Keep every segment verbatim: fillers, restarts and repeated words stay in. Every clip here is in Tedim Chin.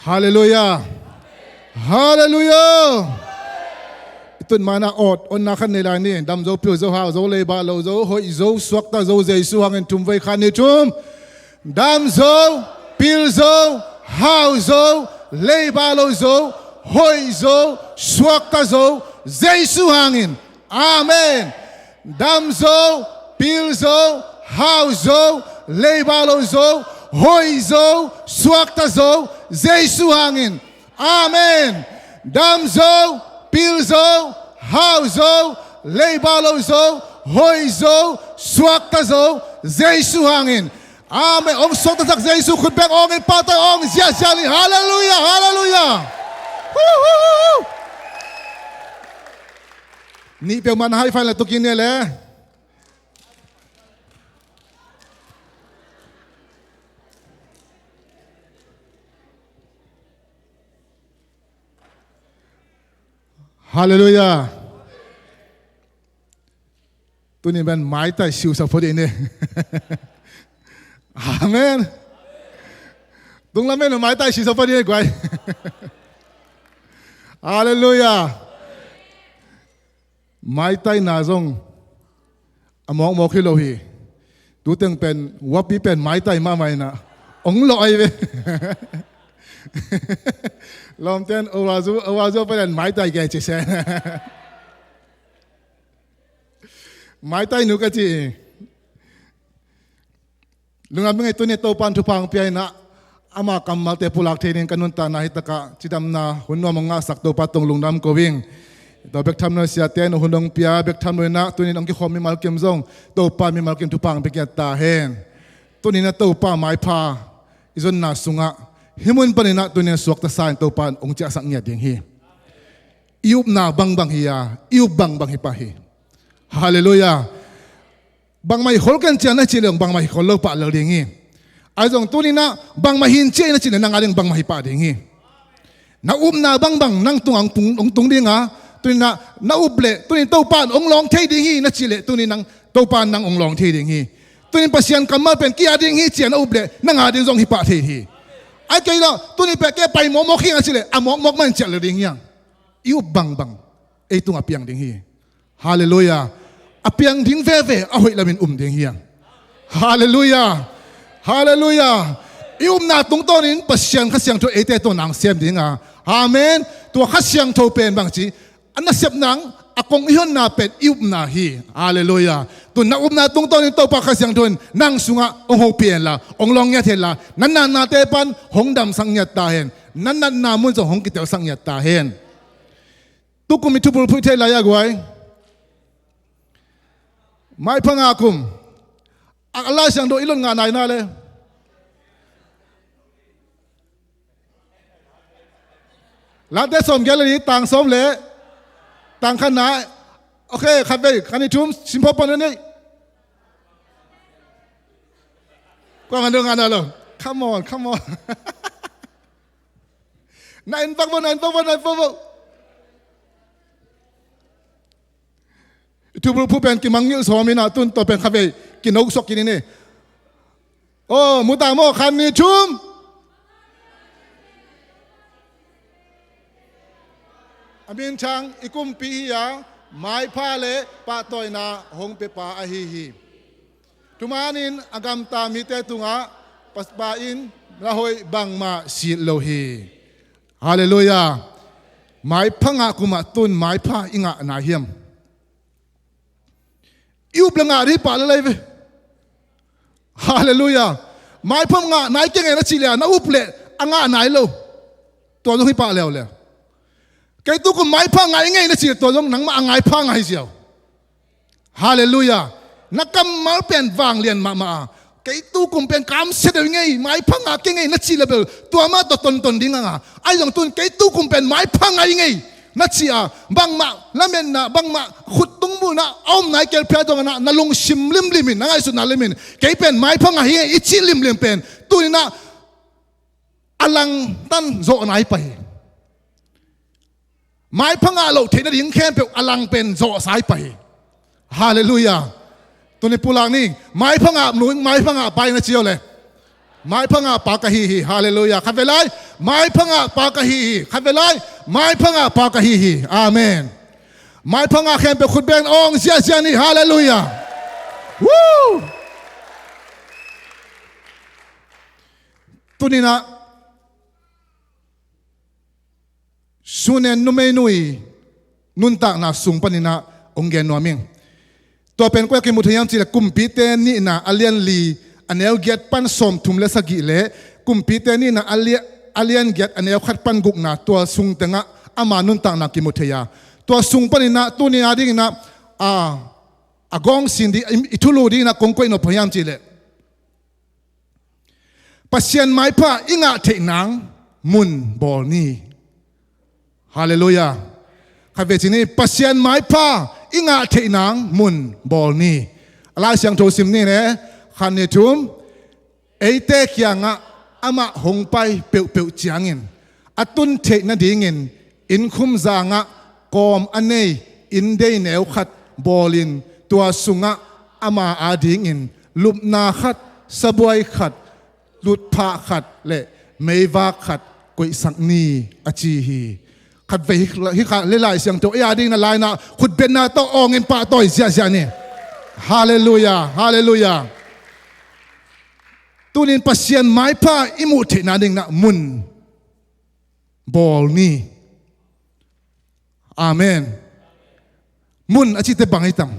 Halleluiah. Halleluiah. I tun manah awt, awtna khat nei lai ni. Dam zo, pil zo, hau zo, leiba lo zo, hoih zo, suakta zo, Jesu hangin thum vei, khat, nih, thum. Dam zo, pil zo, hau zo, leiba lo zo, hoih zo, suakta zo, Jesu hangin. Amen. Dam zo, pil zo, hau zo, leiba lo zo, hoih zo, suakta zo, Jesu hangin. Amen. Dam zo, pil zo, hau zo, leiba lo zo, hoih zo, suakta zo, Jesu hangin. Amen. Hong suaktasak Jesu khut beng awngin, pahtawi awng ziahziah ni. Halleluiah, halleluiah. Huhuhu. Nih peuhmah na high five la tukin ni le. Halleluiah. Tuni pen maitai siusak phot dih ni. Amen. Tung lamen maitai siusak phot dih ni guai. Halleluiah. Maitaina zong a mawkmawk hi lo hi. Tuteng pen, uapi pen maitai mahmah inah ong lawh ahi ve. Lawmten, owazu, owazu pen maitai kei ci se. Maitai nu ka ci. Lungdam ing ei, tuni Topa'n thupha hong pia inah, ama kammalte pulak thei dingin ka nuntakna hi takah cidamna hun nuam hong ngahsak Topa tungah lungdam ko ing. Tua bek tham lo in siate in hun hong pia bek tham lo inah, tuni in hong kikhawm mimal kim zong Topa mimal kim thupha hong pia ngiat ta hen. Tuni inah Topa maipha i zonna sungah hih mun panin ah tuni in suakta sa in Topa in hong ciahsak ngiat ding hi. I upna bangbang hi a, i up bangbang hi pah hi. Halleluiah. Bangmah hi khol ken cia na cih leh bangmah hi khol lo pah lel ding hi. Ahi zong tuni inah bangmah hi in cia na cih leh nang a ding bangmah hi pah ding hi. Na upna bangbang nang tungah hong tung, hong tung ding a, tuni inah na up leh tuni in Topa in hong lawng thei ding hi na cih leh tuni in nang, Topa in nang hong lawng thei ding hi. Tuni in Pasian kammal pen kei a ding hi cia na up leh nang a ding zong hi pah thei hi. Ahih kei leh tuni pen kei pai mawkmawk hi ing a cih leh a mawkmawk mah in ciah lel ding hi hang. I up bangbang ei tungah piang ding hi. Halleluiah. A piang ding veve a hoih lamin um ding hi hang. Halleluiah. Halleluiah. I upna tungtawnin Pasian Kha Siangtho eite tungah na sem ding a. Amen. Tua Kha Siangtho pen bangci a nasep nang a kong i honna pen i upna hi. Halleluiah. Tun na upna tungtawnin Topa Kha Siangtho in nang sungah hong hopih henla, hong lawng ngiat henla, na natnate pan hong damsak ngiat ta hen. Na natna mun zong hong kitelsak ngiat ta hen. Tukum i thubulphuh i theih lai a guai. Maipha ngah kum. A Lai Siangtho i lot ngah nai na le. Late sawm giat le li, tang sawm le tang khat na. Ok, khat vei, khat nih thum, sim phawk pan ni. Kua ngah dong ngah na lo. Come on, come on. Na in vak vo, na in vak vo, na in vak vo. I thubulphuh pen kimangngilh sawm inah tun tua pen khat vei kinoksuk kik ni ni. Aw, mu ta maw, khat nih thum. A minthang i kumpi hi a, maipha le pahtawina hong piapa ahi hi. Thumanin a gamta mite tungah Pasian in na hoih bangmah sit lo hi. Halleluiah. Maipha ngah kum ah tun maipha i ngah nai hiam? I up le ngah ding hi pah lel ei ve. Halleluiah. Maipha ngah nai kei ing ei na cih le na up le a ngah nai lo. Tua zong hi pah leuleu. Kei tukum maipha ngah ing ei na cih le tua zong nangmah a ngaipha ngah hi ziau. Halleluiah. Na kammal pen vanglian mahmah a, kei tukum pen kamsia deuh ing ei, maipha ngah kei ing ei na cih le bel tua mah tawh tonton ding a ngah. Ahi zong tun kei tukum pen maipha ngah ing ei na cih a, bangmah lametna, bangmah khut tung muhna a om nai kei phial zong a, na lungsim limlim in, na ngaihsutna lim in, kei pen maipha ngah hi ing ei i cih limlim pen tuni inah a langtan zawh nai pah hi. Maipha ngah loh theih nading khempeuh a lang pen zawhsa hi pah hi. Halleluiah. Tuni pulak ni, maipha ngah nu, maipha ngah pa ing na ci uh le. Maipha ngah pa ka hi hi. Halleluiah. Khat vei lai. Maipha ngah pa ka hi hi. Khat vei lai. Maipha ngah pa ka hi hi. Amen. Maipha ngah khempeuh khut beng awng ziahziah ni. Halleluiah. Woo! Tuninah Sunen numeinu i nuntakna sung paninah hong gen nuam ing. Tua pen koi a kimu thei hiam cihleh Kumpite nihna a lian li a neu giat pan sawmthum le sagih le Kumpite nihna a lia-, a lian giat a neu khat pan gukna tua sung tengah ama nuntakna kimu thei a. Tua sung paninah tuni a dinginah a, a gawng sin ding i, i thulu dinginah kong koih nop hiam cihleh Pasian maipha i ngah theih nang mun bawl ni. Halleluiah. Khat vei ci ni, Pasian maipha i ngah theih nang mun bawl ni. A Lai Siangtho sim ni ne, khat ni thum, eite kiangah amah hong pai peuhpeuh ciangin a tun theih nadingin innkhum zangah kawm a nei inndei neu khat bawlin tua sungah ama adingin lupna khat, sabuai khat, lutphah khat le meivak khat koihsak ni a ci hi. Khat vei hi, hi kha le Lai Siangtho ei adingin a lainah khutbetna tawh awngin pahtawi ziahziah ni. Halleluiah, halleluiah. Tunin Pasian maipha i muh theihna dinginah mun bawl ni. Amen. Mun a cihte bang hi tam?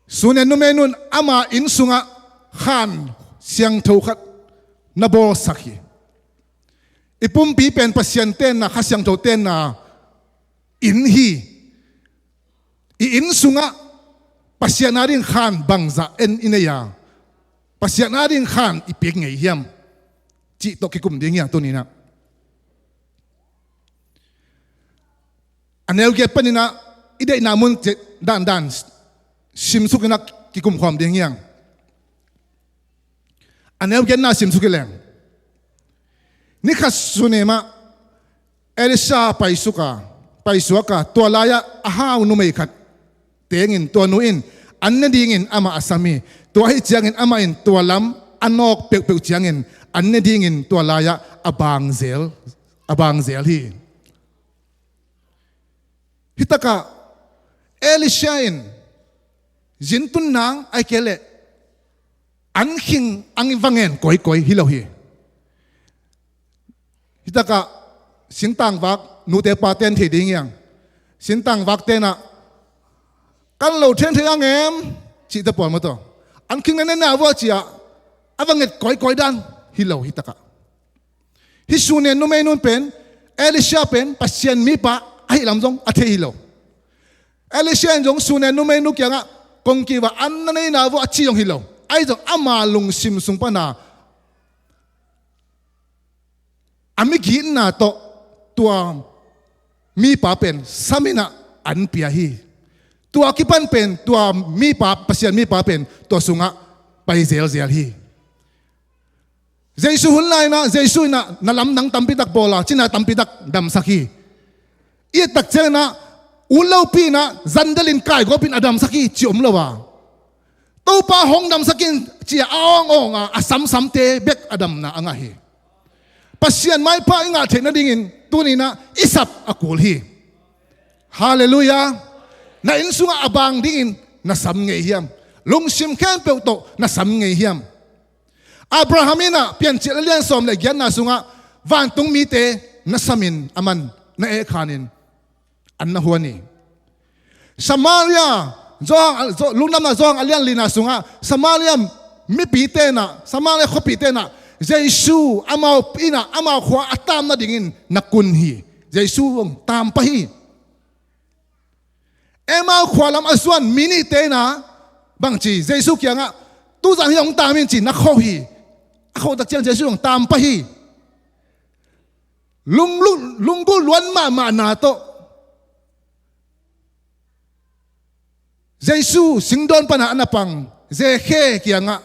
Sunen numeinun ama inn sungah khan siangtho khat na bawlsak hi. I pumpi pen Pasian tenna, Kha Siangtho tenna inn hi. I inn sungah Pasian ading khan bangzah en i nei a, Pasian ading khan i piak ngei hiam cih tawh kikum ding hi a tuninah. A neu giat paninah i deihna mun dandan simsukinah kikum khawm ding hi a. A neu giatna simsuk hi leng. Ni khat sunemah Elisha paisuk a, paisuak a, tua lai-ah a hau numei khat tengin tua nu in an ne dingin amah a sam hi. Tua ahi ciangin amah in tua lam a nawk peuhpeuh ciangin an ne dingin tua lai-ah a bang zel, a bang zel hi. Hitakah Elisha in zintun nang ahih kei leh an khing ang va ngen kawikawi hi lo hi. Hitakah sintangvak nute pa ten thei ding hiang. Sintangvak tenah kan lo then thei ang em cihte pawl maw taw. An khing na nena vua ciah a va nget kawikawi dan hi lo hitakah. Hih Sunen numeinun pen Elisha pen Pasian mipa ahih lam zong a thei hi lo. Elisha in zong Sunen numeinu kiangah kong kiva an na neina vua a ci zong hi lo. Ahi zong ama lungsim sung pana a migitna tawh tua mipa pen saminah an pia hi. Tua kipan pen tua mipa, Pasian mipa pen tua sungah pai zelzel hi. Jesu hun lainah Jesu inah na lamdang tampitak bawla cina tampitak damsak hi. I et tak cianginah ut lopi inah zandalin kaigawpin a damsak hi ci om lo a, Topa hong damsak in cia a awng awng a a samsamte bek a damna a ngah hi. Pasian maipha i ngah theih nadingin tuninah i sap a kul hi. Halleluiah. Na inn sungah a bang dingin na sam ngei hiam? Lungsim khempeuh tawh na sam ngei hiam? Abraham inah Piancil a lian sawm le giatna sungah vantung mite na samin a man na ehkhanin an na huan hi. Samaria, Johan, Jo-, Lungdamna Johan a lian lina sungah Samaria mipi tenah, Samaria khuapi tenah Jesu amau inah amau khua a tam nadingin na kun hi. Jesu hong tam pah hi. Emau khua lam a zuan mi nihte inah bangci Jesu kiangah tuzan hi hong tam in ci na kho hi. A khotak ciang Jesu hong tam pah hi. Lunglut, lunggulh luan mahmahna tawh Jesu singdawn pana a na pang Zekhe kiangah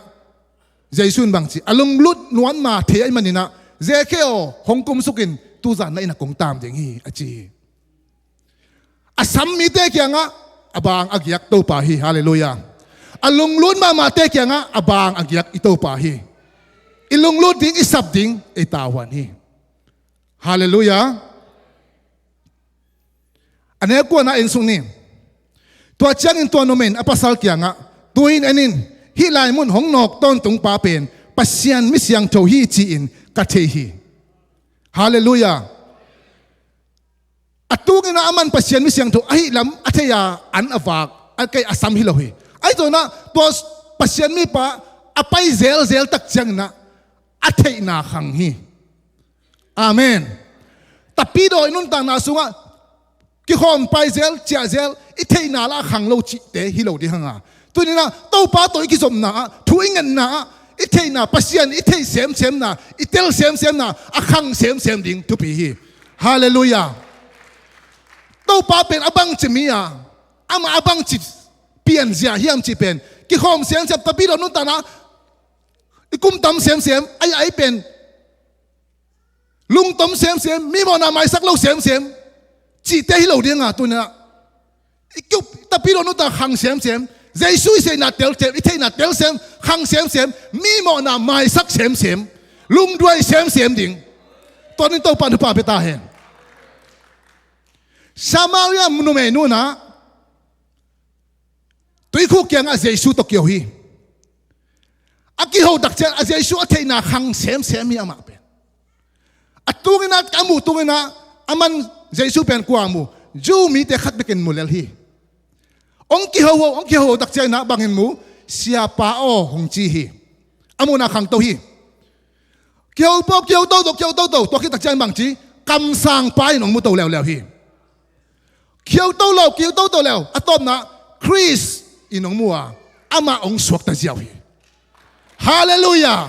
Jesu in bangci a lunglut nuan ma thei ahih maninah Zekhe aw hong kumsukin tuzan na innah kong tam ding hi a ci hi. A sam mite kiangah a bang a giak Topa hi. Halleluiah. A lunglut mahmahte kiangah a bang a giak i Topa hi. i lunglut ding, i sap ding ei tavuan hi. Halleluiah. A neu kuana en suk ni. Tua ciangin tua numei in a pasal kiangah, tu-in en in, hih lai mun hong nawk tawntungpa pen Pasian mi siangtho hi ci-in ka thei hi. Halleluiah. A tunginah aman Pasian mi siangtho ahi lam a thei a, an a vak, a kei a sam hi lo hi. Ahi tunah tua Pasian mipa a pai zelzel tak cianginah a theihna khang hi. Amen. Tapidaw i nuntakna sungah kikhawm paizel, ciahzel, i theihna lah a khang lo cihte hi lo ding hanga. Tuninah Topa tawh i kizopna ah, thu i ngetna ah, i theihna, Pasian i theih semsemna, i tel semsemna a khang semsem ding thupi hi. Halleluiah. Topa pen a bangci mi a, amah a bangci pianzia hiam cih pen kikhawm semsem, tapidaw nuntakna i kumtam semsem, ai ai pen lungtom semsem, mi mawhna maisak lo semsem cihte hi lo dinga, tunah i kup tapidaw nuntak khang semsem, Jesu i theihna tel sem, i theihna tel sem, khang semsem, mi mawhna maisak semsem, lungduai semsem ding. Tuanin Topa thupha pia ta hen. Samaria numei nunah tuikhuk kiangah Jesu tawh kiho hi. A kiho tak ciang a Jesu a theihna khang semsem hi amah pen. A tunginah, a muh tunginah, aman Jesu pen kua mu, Jew mite khat bekin mu lel hi. Hong kiho ho, hong kiho ho tak cianginah bangin mu, Siapa aw, hong ci hi. A muhna khangto hi. Kiho po, kiho toto, kiho toto, tua khit tak ciang bangci, kamsangpa in hong muto leuleu hi. Kiho to lo, kiho toto leu, a tawpna Khrist in hong mu a, amah hong suakta ziau hi. Halleluiah.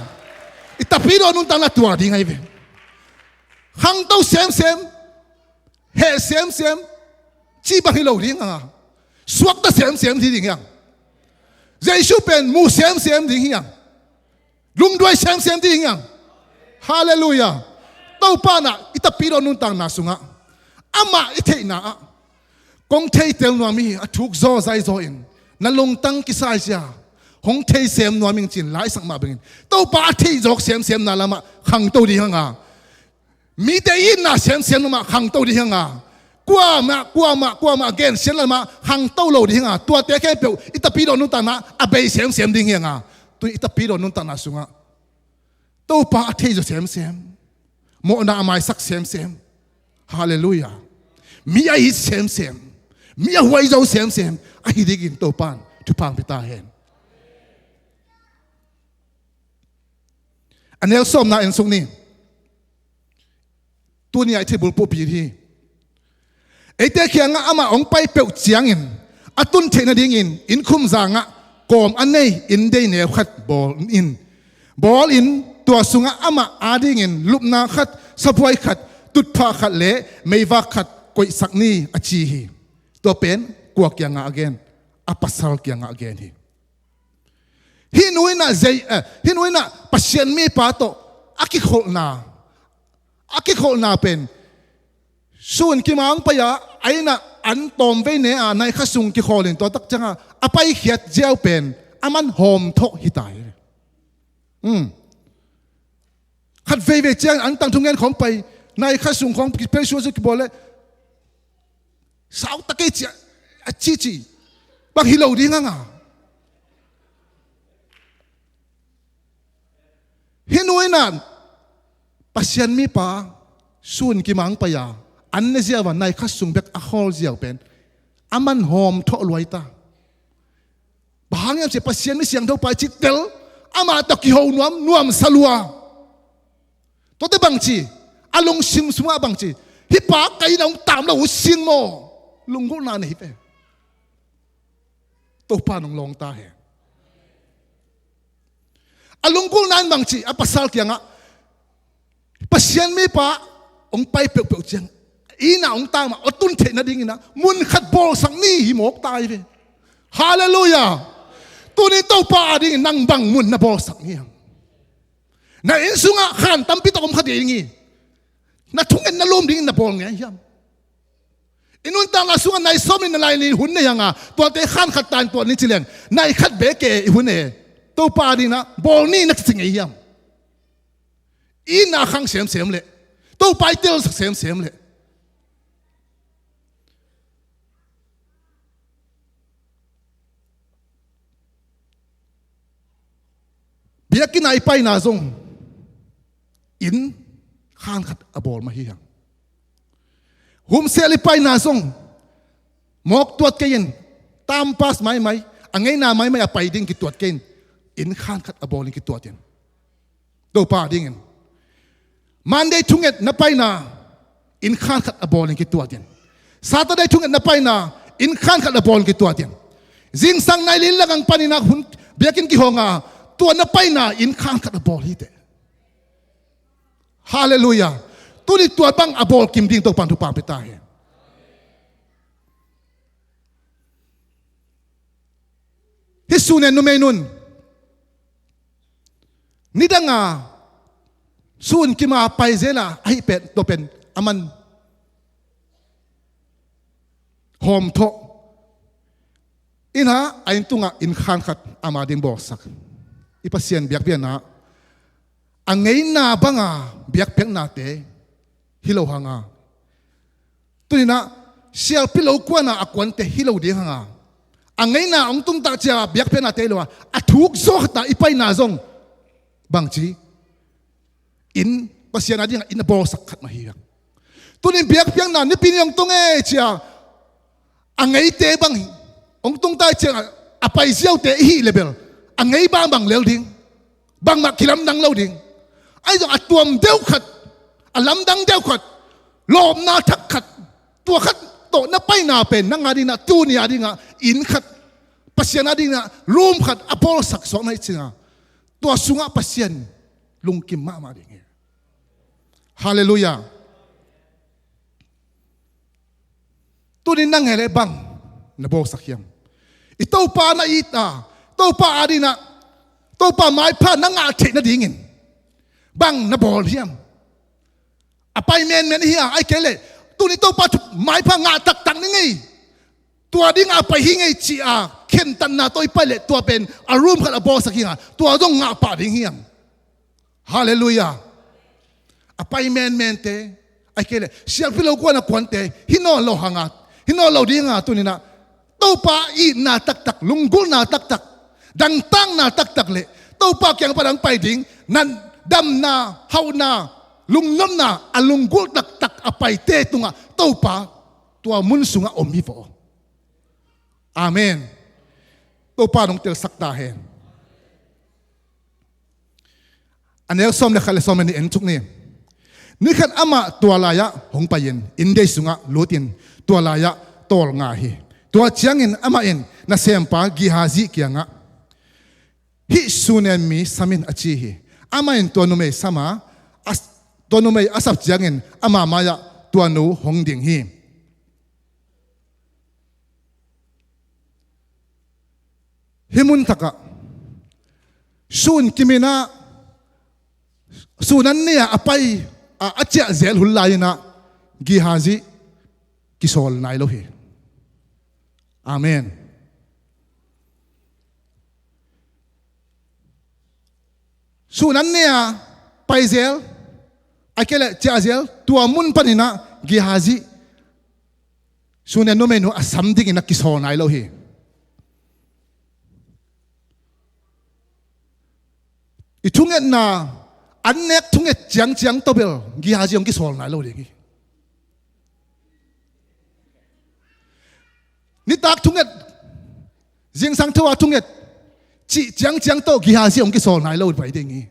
I tapidaw nuntakna tua ding ahi ve. Khangto semsem, heh semsem cih bang hi lo ding hanga, suakta semsem hi ding hiang. Jesu pen mu semsem ding hiang. Lungduai semsem ding hiang. Halleluiah. Topa nah i tapidaw nuntakna sungah amah i theihna ah, kong theitel nuam hi, a thuk zaw zai zaw in na lungtang kisai sia, hong thei sem nuam ing cin laisak mah bangin Topa a theih zawk semsemna lamah khangto ding hanga, mite itna semsem lamah khangto ding hanga, kuamah kuamah kuamah gensiat lamah khangto lo ding hanga, tuate khempeuh i tapidaw nuntakna a bei semsem ding hianga. Tui i tapidaw nuntakna sungah Topa a thei zaw semsem, mawhna a maisak semsem. Halleluiah. Mi a it semsem, mi a huai zo semsem ahi dingin Topan thupha pia ta hen. A neu sawmna en suk ni. Tuni-ah i thilbulphuh pi hi. Eite kiangah amah hong pai peuh ciangin a tun theih nadingin innkhum zangah kawm a nei inndei neu khat bawl in. Bawl in tua sungah amah adingin lupna khat, sabuai khat, tutphah khat le meivak khat koihsak ni, a ci hi. Tua pen kua kiangah a gen? A pasal kiangah a gen hi. Hih nu in ah zei, eh, hih nu in ah Pasian mipa tawh a kikholhna, a kikholhna pen sun kim a hong pai a, a inn ah an tawmvei ne a, nai khat sung kikhawl in tua tak ciangah a paikhiat ziau pen a man hawmthawh hi ta hi. Hmm. Khat veivei ciang an tang thungen khawng pai, nai khat sung khawng kipel suahsuah kibawl leh sau ta kei ci a, a cici bang hi lo ding hanga. Hih nu in ah Pasian mipa sun kim a hong pai a, an ne ziau a, nai khat sung bek a khawl ziau pen a man hawmthawh luai ta. Bang hang hiam cih leh Pasian mi siangtho pa i cih tel, amah tawh kiho nuam, nuamsa lua. Tuate bangci, a lungsim sungah bangci, hih pa ka inn ah hong tam lo uh sin maw? Lunggulhna nei hi ve. Topa nong lawng ta hen. A lunggulhna in bangci, a pasal kiangah, Pasian mipa hong pai peuhpeuh ciang, inn ah hong tam a, a tun theih nadingin ah mun khat bawlsak ni, hi mawk ta hi ve. Halleluiah. Tuni Topa adingin nang bang mun na bawlsak ni hiam? Na inn sungah khan tampi tak om kha ding hi. Na thungetna lum dingin na bawl ngei hiam? I nuntakna sungah nai sawm in na lai ni hun nei hanga, tuate khan khat tan tuan ni ci leng, nai khat bek e i hun e, Topa adingin ah bawl ni na kici ngei hiam? I itna khang semsem leh, Topa i telsak semsem leh, biakinn ah i paina zong inn khan khat a bawl mah hi hang. Homestay i paina zong mawk tuat kei in, time pass maimai, a ngeina maimai a pai ding kituat kei in, inn khan khat a bawl in kituat in. Topa dingin Monday thunget na paina inn khan khat a bawl in kituat in. Saturday thunget na paina inn khan khat a bawl in kituat in. Zingsang nai lin lakang panin ah hun biakinn kihong a, tua na paina inn khan khat a bawl hi teh. Halleluiah. Tuni tua bang a bawl kim ding Topa'n thupha pia ta hen. Hih Sunen numei nun nidang a sun kim a pai zel a, ahi pen, tua pen a man hawmthawh in ah, a inn tungah inn khan khat ama ding bawlsak. I Pasian biakpiakna a ngeina banga biakpiaknate hi lo hang a, tuni in ah sialpi lo kuan a kuante hi lo ding hang a, a ngeina hong tung tak ciang a biakpiaknate hi lo a, a thuk zaw khat a i paina zong bangci inn, Pasian a dingah inn a bawlsak khat mah hi hang. Tuni in biakpiakna Nipi ni hong tung e ci a, a ngeite bang hong tung tak ciang a, a pai ziaute i hih leh bel a ngei bangbang lel ding, bangmah kilamdang lo ding. Ahi zong a tuam deuh khat, a lamdang deuh khat, lawpna thak khat, tua khat tawh na paina pen nang a dingin ah, tuni a dingin ah inn khat, Pasian a dingin ah room khat a bawlsak suak na hih ciang a, tua sungah Pasian lungkim mahmah ding hi. Halleluiah. Tuni in nang e leh bang na bawlsak hiam? I Topa na it a, Topa a dingin ah, Topa maipha na ngah theih nadingin bang na bawl hiam? A pai menmen hi a, ahih kei leh tuni Topa thu maipha ngah taktak ni ngei, tua ding a pai hi ngei ci a khentatna tawh i pai leh tua pen a room khat a bawlsak hi hang a, tua zong ngah pah ding hi hang. Halleluiah. A pai menmente, ahih kei leh sialpi lo kuan a kuante hi nawn lo hang a, hi nawn lo ding a, tuni in ah Topa itna taktak, lunggulhna taktak, dangtakna taktak leh Topa kiang pan hong pai ding, na damna, hauhna, lungnopna a lunggulh taktak a paite tungah Topa tua mun sungah om hi vaw. Amen. Topa in hong telsak ta hen. A neu sawm le khat le sawm le nih en suk ni. Ni khat amah tua lai-ah hong pai-in inndei sungah lutin tua lai-ah tawlnga hi. Tua ciangin amah in nasempa Gehazi kiangah, "Hih Sunem mi sam in," a ci hi. Amah in tua numei sam a, a, tua numei a sap ciangin ama mai-ah tua nu hong ding hi. Hih mun takah sun kimin ah, sun an ne a, a pai a, a ciah zel hun lai-in ah Gehazi kisawl nai lo hi. Amen. Sun an ne a, pai zel, ahih kei leh ciah zel, tua mun panin ah Gehazi, Sunem numeinu a sam dingin ah kisawl nai lo hi. I thungetna, an nek thunget ciangciang tawh bel Gehazi hong kisawl nai lo ding hi. Nitak thunget, zingsang tho a thunget cih ciangciang tawh Gehazi hong kisawl nai lo pai ding hi.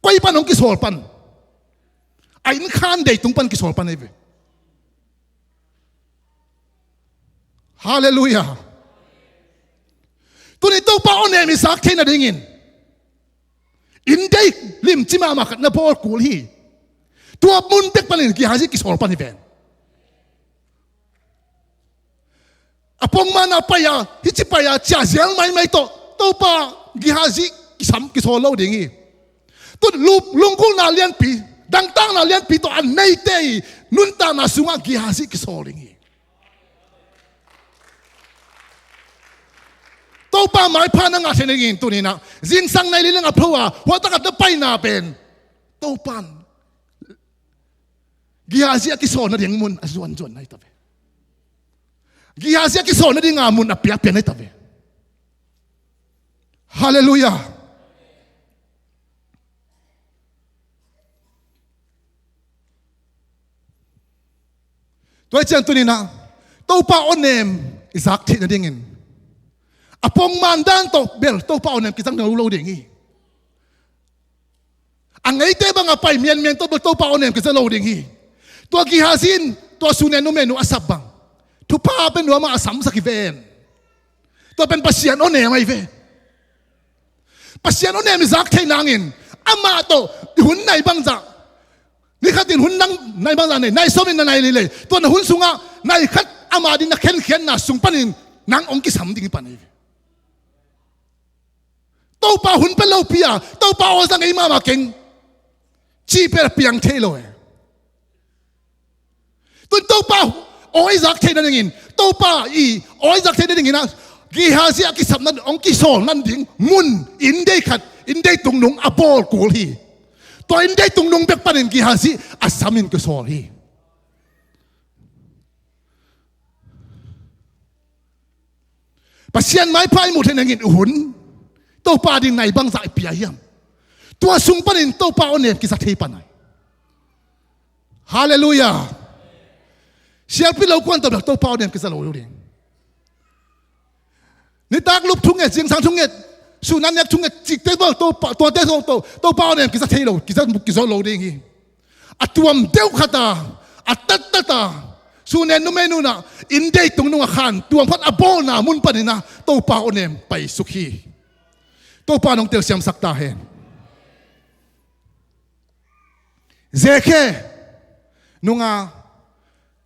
Koi pan hong kisawl pan? A inn khan dei tung pan kisawl pan ahi ve. Halleluiah. Tuni Topa aw nem i sak theih nadingin inndei limci mahmah khat na bawl kul hi. Tua mun bek panin Gehazi kisawl pan hi ven. A pongman a pai a, hih ci pai a ciah zel maimai tawh Topa Gehazi kisam kisawl lo ding hi. Tun lunggulhna lianpi, dangtakna lianpi tawh a neite i nuntakna sungah Gehazi kisawl ding hi. Topa maipha na ngah theih nadingin tuni-in ah zingsang nai li leng a pho a hua takah na paina pen Topa in Gehazi a kisawl nading mun a zuanzuan na hi ta ve. Gehazi a kisawl nadinga mun a piakpiak na hi ta ve. Halleluiah. Tua hi ciang tuni-in ah Topa awnem i zak theih nadingin a pongman dan tawh bel Topa awnem kizang lo lo ding hi. A ngeite bang a pai mianmian tawh bel Topa awnem kiza lo ding hi. Tua Gehazi in tua Sunem numeinu a sap bang thupha pen nuam a a samsak hi ven. Tua pen Pasian awnem ahi ve. Pasian awnem i zak theih nangin amah tawh i hun nai bangzah, ni khatin hun nang nai bangzah nei, nai sawmin na nai lei lei, tua na hun sungah nai khat ama ding na khenkhiatna sung panin nang hong kisam ding hi pan ahi ve. Topa hun pia lopi a Topa aw zang ei mahmah keng cih pen a piang thei lo e. Tun Topa aw i zak theih nadingin, Topa i aw i zak theih nadingin ah Gehazi a kisap nading, hong kisawl nading mun inn dei khat, inn dei tungnung a bawl kul hi. Tua inn dei tungnung bek panin Gehazi a samin kisawl hi. Pasian maipha i muh theih nadingin i hun Topa ding nai bangzah i pia hiam? Tua sung panin Topa awnem kiza thei pan ahi. Halleluiah. Sialpi lo kuan tawh bel Topa awnem kiza lo lo ding. Nitak lup thunget, zingsang thunget, sunan nek thunget, cikte tawh Topa, tuate tawh, tawh, Topa awnem kiza thei lo, kiza, kiza lo ding hi. A tuam deuh khat a, a tattat a, Sunem numeinu in ah inn dei tungnung a khan tuam khat a bawlna mun panin ah Topa awnem paisuk hi. Topa nong telsiamsak ta hen. Zekhe nunga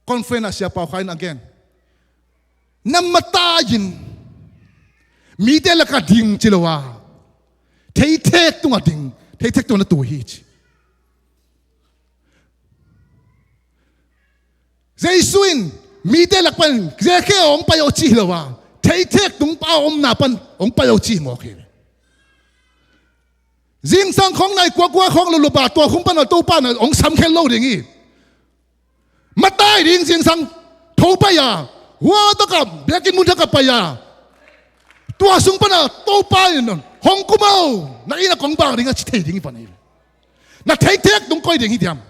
conference ah Sia Pau Khai in a gen, na matai-in mite lakah ding ci lo a, theithek tungah ding, theithek tungah na tu hi ci. Jesu in mite lak pan Zekhe aw hong pai aw ci hi lo a, theithek tung a omna pan hong pai aw ci hi mawk hi. Zingsang khawng nai kuakua khawng lo lo pa tua khum pan a Topa in hong samkhel lo ding hi. Matai ding zingsang tho pai a, hua takah biakinn mun thakah pai a, tua sung pan a Topa in hong kum aw, na inn ah kong bang ding a ci thei ding hi pan hi. Na theithek tung koi ding hi diam?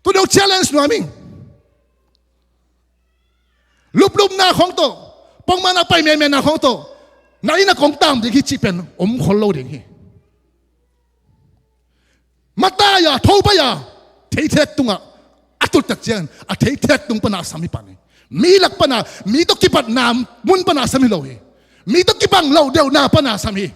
Tu deuh challenge nuam ing. Luplupna khawng tawh, pongman a pai mianmianna khawng tawh, na inn ah kong tam ding hi cih pen om khol lo ding hi. Matai a, tho pai a, theithek tungah a tut tak ciangin a theithek tung pan a sam hi pan hi. Mi lak pan a, mi tawh kipatna mun pan a sam hi lo hi. Mi tawh kibang loh deuhna pan a sam hi.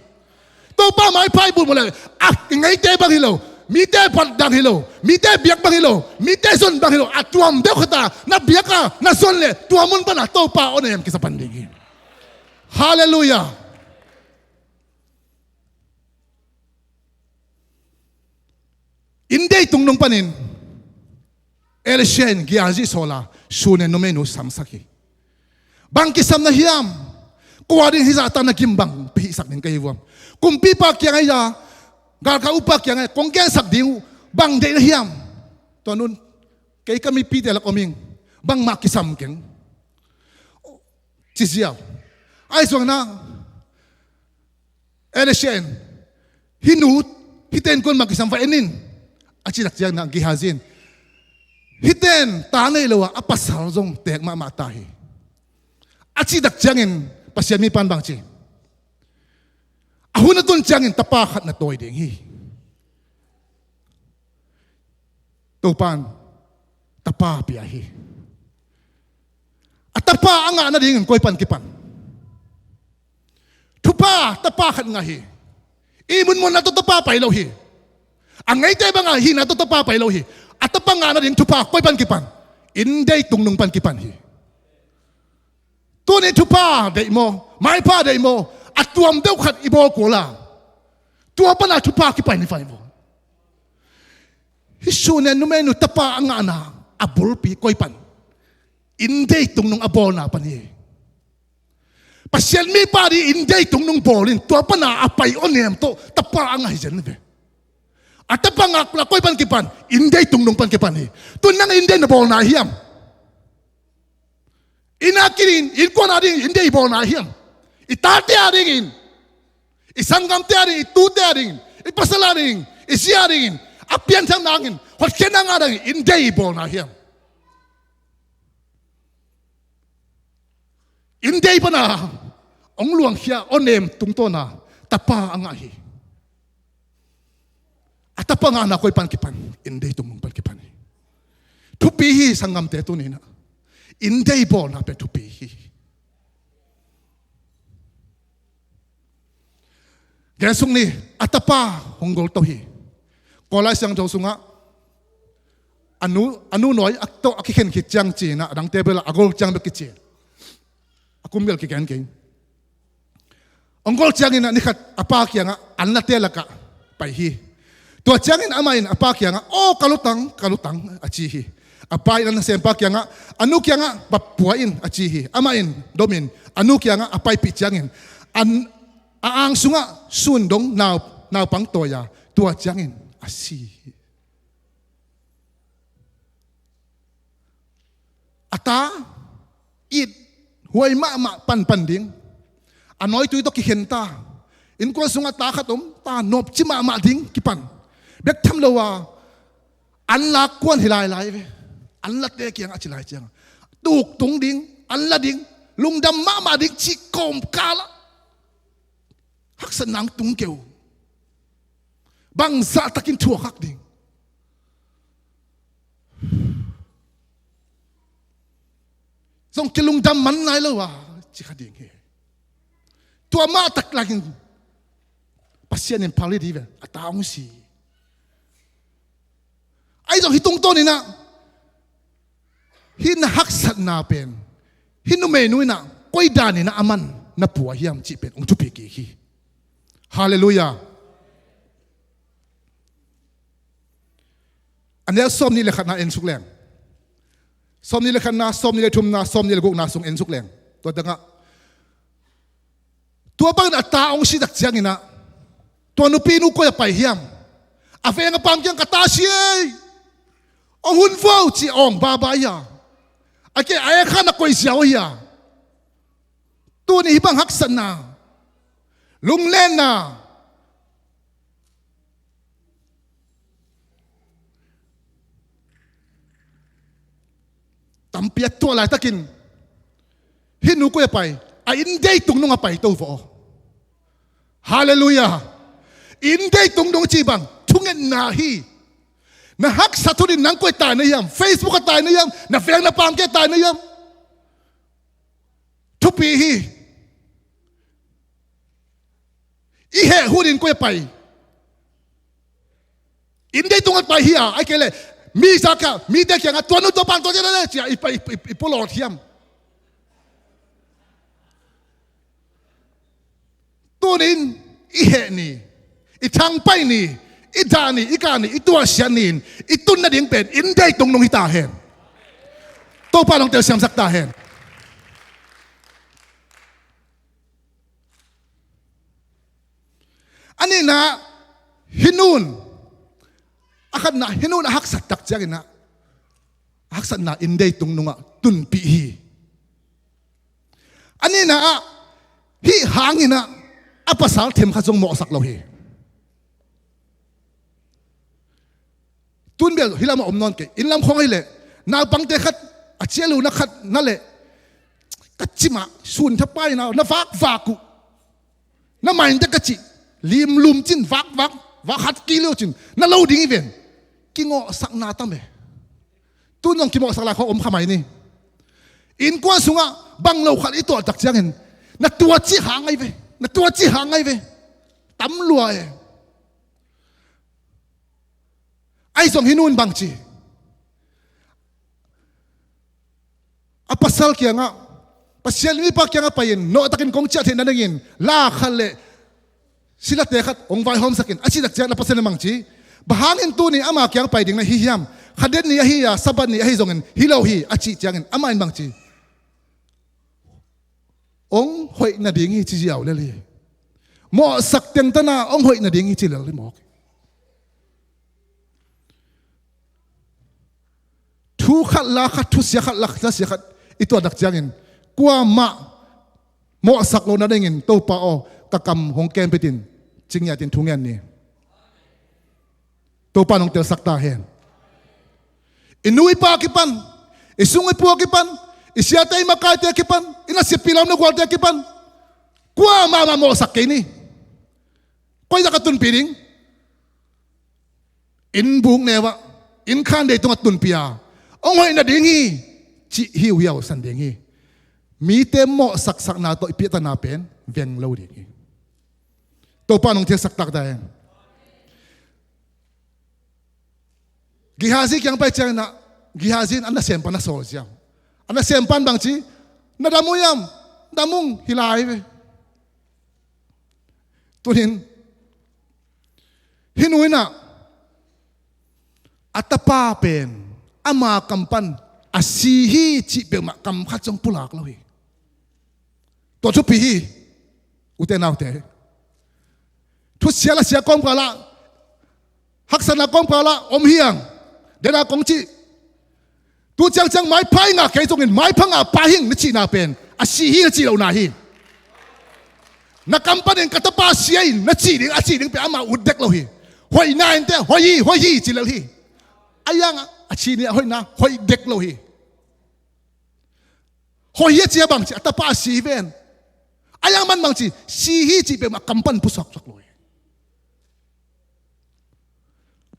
Topa maipha i bulh mawh leh a ngeite bang hi lo, mite pat dang hi lo, mite biak bang hi lo, mite zon bang hi lo, a tuam deuh khat a na biak a na zon leh tua mun pan a Topa awnem kiza pan ding hi. Halleluiah. Inn dei tungnung panin Elisha in Gehazi sawl a, Sunem numeinu samsak hi. Bang kisam na hiam? Kua ding hih zahta na gim bang pia hihsak ding ka hi vuam? Kumpipa kiangah a, galkap upa kiangah kong gensak ding uh, bang deih na hiam? Tua nun, kei ka mipite lak om ing, bangmah kisam keng, ci ziau. Ahi zongin ah Elisha in, hih nu, hihte in kuamah kisam va en in, a cih tak ciangin ah Gehazi in, hihte in ta nei lo a, a pasal zong teek mahmah ta hi, a cih tak ciangin Pasian mipa in bang ci? A hun a tun ciangin tapa khat na tawi ding hi. Topa in tapa pia hi. A tapa a ngah nadingin koi pan kipan? Thupha tapa khat ngah hi. Ihmutmutna tawh tapa pai lo hi. A ngeite banga hihna tawh tapa pai lo hi. A tapa ngah nading thupha koi pan kipan? Inn dei tungnung pan kipan hi. Tuni thupha deih maw, maipha deih maw, a tuam deuh khat i bawl kul a, tua pana thupha kipan hi vai maw? Hih Sunem numeinu tapa a ngahna a bulpi koi pan? Inn dei tungnung a bawlna pan hi. Pasian mipa ding inn deitung nung bawl in, tua pana a pai awnem tawh tapa a ngah hi zen ve. A tapa ngah na koi pan kipan, inn deitung nung pan kipan hi. Tun nang inn dei na bawl na hiam? Inn a kidin, innkuan a ding inn dei bawl na hiam? I tate a dingin, i sanggamte a dingin, i tute a dingin, i pasal a dingin, i zi a dingin, a pianthak nangin, hotkhiatna ngah dingin inn dei bawl na hiam? Inn dei pana hong luangkhia awnem tungtawna tapa a ngah hi. A tapa ngahna koi pan kipan, inn deitung nung pan kipan hi. Thupi hi sanggamte tuni-in ah. Inn dei bawlna pen thupi hi. Gen suk ni, a tapa hong gol to hi. Kawl Lai Siangtho sungah a nu, a nu nawi a tawh a kikhen khit ciang ci-in ah, a dangte bel a gol ciang bek kici. A kum bel kigen kei. Hong gol ciangin ah nikhat a pa kiangah an late lakah pai hi. Tua ciangin amah in a pa kiangah, "Aw, ka lutang, ka lutang," a ci hi. A pa in a nasempa kiangah, "A nu kiangah va pua in," a ci hi. Amah in domin a nu kiangah a paipih ciangin an, a ang sungah sun dong nau, naupang tawi a, tua ciangin a si hi. A ta it huai mahmah panpan ding. A nawitui tawh kikhen ta. Innkuan sungah ta khat om ta, nopci mahmah ding kipan. Bek tham lo a, an lak kuan hi lailai ve. An late kiangah a ci lai ciang, tuk tung ding, an la ding, lungdam mahmah ding cih kawmkal ah haksatna hong tung kei uh. Bangzah takin thuak hak ding. Zong kilungdam man lai lo a, ci kha ding hi. Tua mah tak lakin Pasian in phal hi ding ve, a ta hong si. Ahi zong hih tungtawn in ah, hih na haksatna pen, hih numeinu in ah koi dan in ah aman na pua hiam cih pen hong thupi kik hi. Halleluiah. A neu sawmnih le khatna en suk leng. Sawmnih le khatna, sawmnih le thumna, sawmnih le gukna sung en suk leng. Tua tangah tua bangin a ta hong si tak ciangin ah, tua nupinu koi a pai hiam? A veng a paam kiang, "Ka ta si ei, hong hun vo," ci awng baba hi a. A kei a eng khan a koi ziau hi a. Tuni hih bang haksatna, lunglenna tampi a tuah laitakin, hih nu koi a pai? A inn deitung nung a pai to vawh. Halleluiah. Inn deitung nung cih bang thungetna hi. Na haksat hun in nang koi tai na hiam? Facebook a tai na hiam? Na veng na paam kiang tai na hiam? Thupi hi. I heh hun in koi a pai? Inn deitung a pai hi a, ahih kei leh mi zak a, mite kiangah, "Tua nu tua pa tua cia le," cia i, i, i, i pulawt hiam? Tunin i heh ni, i thangpaih ni, i dah ni, i kah ni, i tuahsiat ni-in i tun nading pen inn deitung nung hi ta hen. Topa nong telsiamsak ta hen. A nihna, hih nun, a khatna, hih nun a haksat tak ciangin ah, a haksatna inn deitung nungah tunpih hi. A nihna ah, hih hangin ah a pasal themkhat zong mawhsak lo hi. Tun bel hih lamah om nawn kei. Inn lam khawng ahih leh naupangte khat, a cialuna khat na leh, ka cimah sun thapai na, na vakvak uh. Na mainte ka cih limlum cin vakvak, vak hat kilo cin na lo ding hi ven. Kingawhsakna tam e. Tun zong kimawhsak lai khawng om kha mai ni. Innkuan sungah bang lo khat i tuah tak ciangin, "Na tua cih hang ahi ve, na tua cih hang ahi ve." Tam lua e. Ahi zong hih nun bang ci? A pasal kiangah, Pasian mipa kiangah pai-in, nawhtakin kong ciah theih nadingin la khat le silate khat hong vaihawmsak in, a cih tak ciang a pasal in bang ci? "Bang hangin tuni ama kiang pai ding na hi hiam? Khadet ni ahi a, Sabbath ni ahi zongin hi lo hi," a cih ciangin amah in bang ci? hong hoih nading hi ci ziau lel hi. Mawhsak tengtana hong hoih nading hi ci lel hi mawk. Thu khat la khat, thusia khat la thusia khat i tuahtak ciangin, kuamah mawhsak lo nadingin Topa aw, ka kam hong kempitin, ci ngiatin thu ngen ni. Topa nong telsak ta hen. I nu i pa kipan, i sung i pua kipan, i siate i makaite kipan, i naseppi lawm na gualte kipan, kuamah mah mawhsak kei ni. Koi zah ka tunpih ding? Inn buk neu ah, inn khan dei tungah tunpih a, hong hoih nading hi, cih hiuhiau san ding hi. Mite mawhsaksakna tawh i piahtana pen veng lo ding hi. Topa nong telsak taktak hen. Gehazi kiang pai ciangin ah, Gehazi in a nasempa na sawl ziau. A nasempa in bang ci, na dam uh hiam? Dam ung, hi lai ve. Tunin, hih nu in ah, a tapa pen, ama kam pan, a si hi cih peuhmah kam khat zong pulak lo hi. Tua thupi hi, ute naute. Thusia lasia kawmkal ah, haksatna kawmkal ah om hi hang. Dena kong cih, tu ciangciang maipha i ngah kei zongin, maipha ngah pa hing na cihna pen, a si hi na cih lohna hi. Na kam panin ka tapa sia in na cih ding, a cih ding pen amah ut dek lo hi. Hoihna in teh, hoih hi, hoih hi, ci lel hi. A yang a, a cih ni a hoihna, hoih dek lo hi. Hoih hi a ci a bang ci, a tapa a si hi ven. A yang man bang ci, si hi cih peuhmah kam pan pusuaksuak lo hi.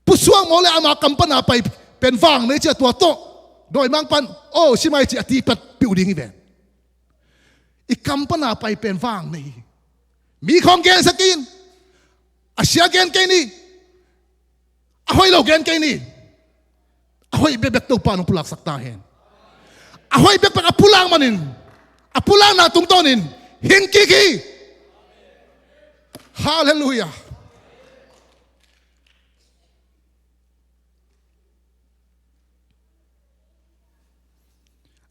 Pusuak mawk le ama kam pan a pai pen vang nei ci a tua tawh. Dawimang pan, aw, si mai ci a tipat piuh ding hi ven. I kam pan a pai pen vang nei hi. Mi khawng gensak in. A sia gen kei ni. A hoih lo gen kei ni. A hoih bekbek Topa nong pulaksak ta hen. A hoih bekbek a pulak manin, a pulakna tungtawnin hing kik hi. Halleluiah.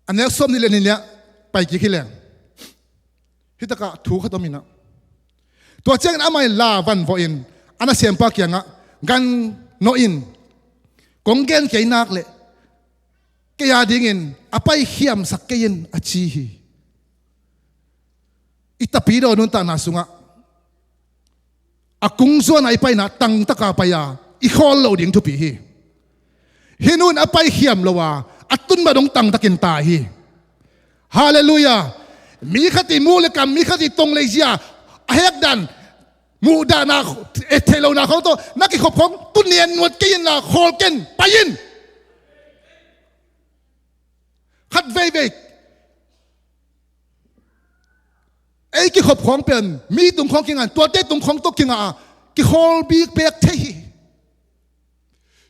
A neu sawm nih le nih liah pai kik hi leng. Hih takah thu khat om in ah. Tua ciangin amah in la van vawhin a nasempa kiangah, gan nawh in, kong gen kei nak leh kei a dingin a paikhiamsak kei in, a ci hi. I tapidaw nuntakna sungah a kungzuan a i paina tangtaka pai a i khawl loh ding thupi hi. Hih nu in a paikhiam lo a, a tun mah dong tangtakin tai hi. Halleluiah. Mi khat i muh le kam, mi khat i tong le zia, a hekdan, muhdahna, et theih lohna khawng tawh na kikhop khawng tunian nuat kei inla khawl ken, pai in. Khat veivei ei kikhop khawng pen mi tung khawng kingah, tuate tung khawng tawh kingah a, kikhawl bik pek thei hi.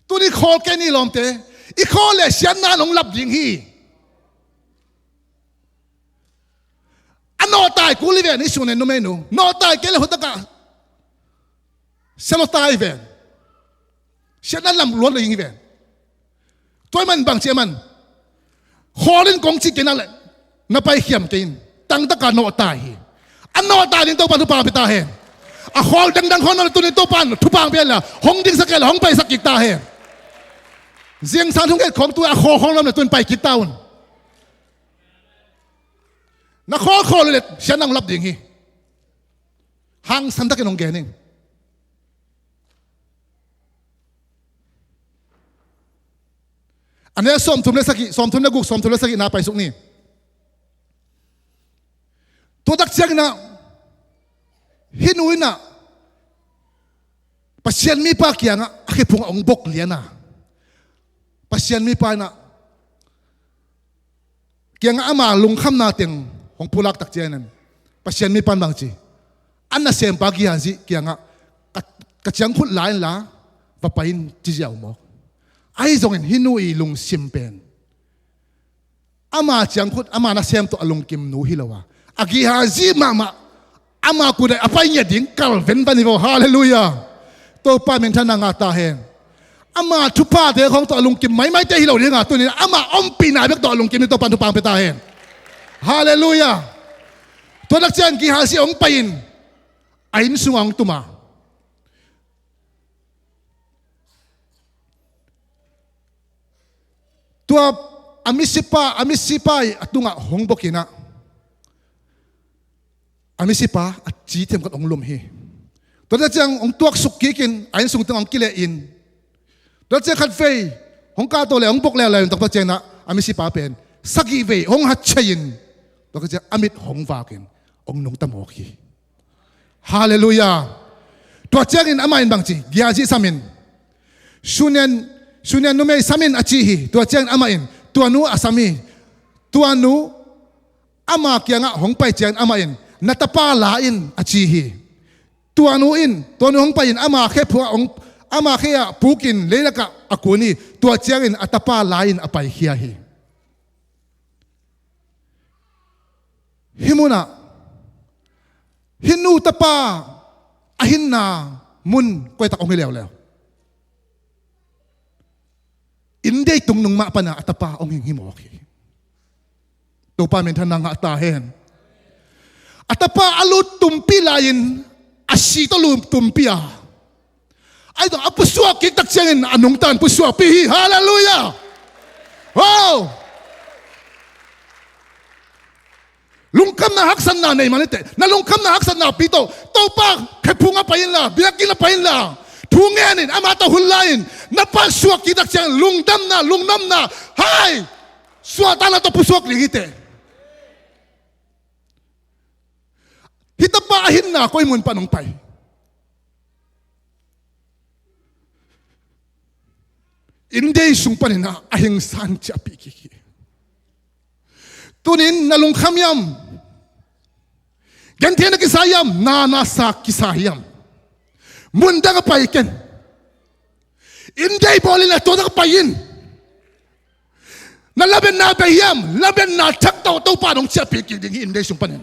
Tuni khawl kei ni lawmte, i khawl le siatna in hong lap ding hi. A nawhtai kul hi ven, i sung nen numeinu nawhtai kei le hutakah sia lawhtai ven. Siatna lam luat lo ding hi ven. Tua ahih man bang ci ahih man, khawl in kong cih kei nak leh na paikhiam kei in, tangtaka nawhtai hi. A nawhtai ding Topa thupha pia ta hen. A khawl dangdang khawng nawh le tuni Topa thupha pia le hong dingsak kei le hong paisak kik ta hen. Zingsang thong et khawng tu a khawl khawng nawh le tuni pai kik ta un. Na khawl khawl le siatna hong lap ding hi. Hangsan takin hong gen ing. A neu sawmthum le sagih, sawmthum le guk, sawmthum le sagih na paisuk ni. Tua tak ciangin ah hih nu in ah Pasian mipa kiangah a khephung a hong bok lian a, Pasian mipa in ah kiangah ama lungkhamna teng hong pulak tak ciangin Pasian mipa in bang ci, a nasempa Gehazi kiangah ka, ka ciangkhut la inla va pai in ci ziau mawk. Ahi zongin hih nu i lungsim pen ama ciangkhut ama nasem tawh a lungkim nu hi lo a, a Gehazi mahmah ama kut ah a pai ngiat ding kal venvan hi vaw. Halleluiah. Topa minthanna ngah ta hen. Ama thuphate khawng tawh a lungkim maimaite hi lo ding a, tunin ama ompihna bek tawh a lungkim ding Topa in thupha pia ta hen. Halleluiah. Tua tak ciang Gehazi hong pai-in a inn sungah hong tum a, tua a misipa, a misipa i a tungah hong bok in ah, a misipa a ci themkhat hong lum hi. Tua tak ciang hong tuaksuk kikin a inn sung tengah hong kileh in, tua tak ciang khatvei hong kahto le hong bok leuleu in, tua tak ciang ah a misipa pen sagih vei hong hatchei in, tua tak ciang a mit hong vak in hong nungta mawk hi. Halleluiah. Tua ciangin amah in bang ci, Gehazi sam in, Shunem, Shunem numei sam in a ci hi. Tua ciangin amah in tua nu a sam hi. Tua nu ama kiangah hong pai ciangin amah in, na tapa la in a ci hi. Tua nu in, tua nu hong pai-in ama khe phu-, hong, ama khe ah pukin leilakah a kun hi. Tua ciangin a tapa la in a paikhia hi. Hih munah hih nu tapa a hinna mun koitak hong hi leuleu. Inndei tungnung mah pana a tapa hong hing hi mawk hi. Topa minthanna ngah ta hen. A tapa a lut tumpi lai-in a si tawh lut tumpi a, ai tawh a pusuak kik tak ciangin a nungta in pusuakpih hi. Halleluiah. Wow. Lungkhamna haksatna nei mah ni teh, na lungkhamna haksatna pi tawh Topa khephung ah pai inla, biakinn ah pai inla, thu ngen in, amah tawh hun la in, na pa suak kik tak ciang lungdamna, lungnopna, hai, suahtakna tawh pusuak ding hi teh. Hih tapa a hinna koi mun pan hong pai? Inndei sung panin ah a hing san ciahpih kik hi. Tunin na lungkham hiam? Gentheihna kisa hiam? Na, na sa kisa hiam? Mun dang ah pai ken. Inndei bawl in ah tua dang ah pai in. Na lametna bei hiam? Lametna thak tawh Topa in hong ciahpih kik ding hi inndei sung panin.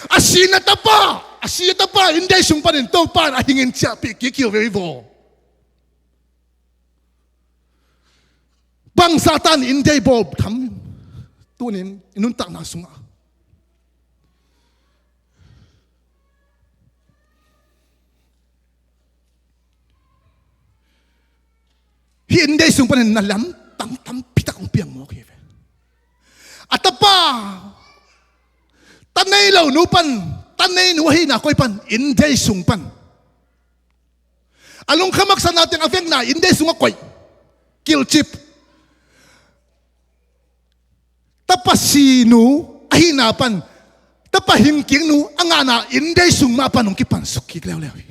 A si na tapa, a si na tapa inndei sung panin Topa in a hingin ciahpih kik hi ve vaw. Bang Satan inndei bawl tham tunin i nuntakna sungah. Hih inndei sung panin na lamtang tampitak hong piang mawk hi ve. A tapa, ta nei lo nu pan, ta nei nu ahihna koi pan, inndei sung pan. A lungkham haksatna teng a vekna inndei sungah koih, kilcip. Tapa si nu ahihna pan, tapa hingkik nu a ngahna inndei sung mah pan hong kipansuk kik leuleu hi.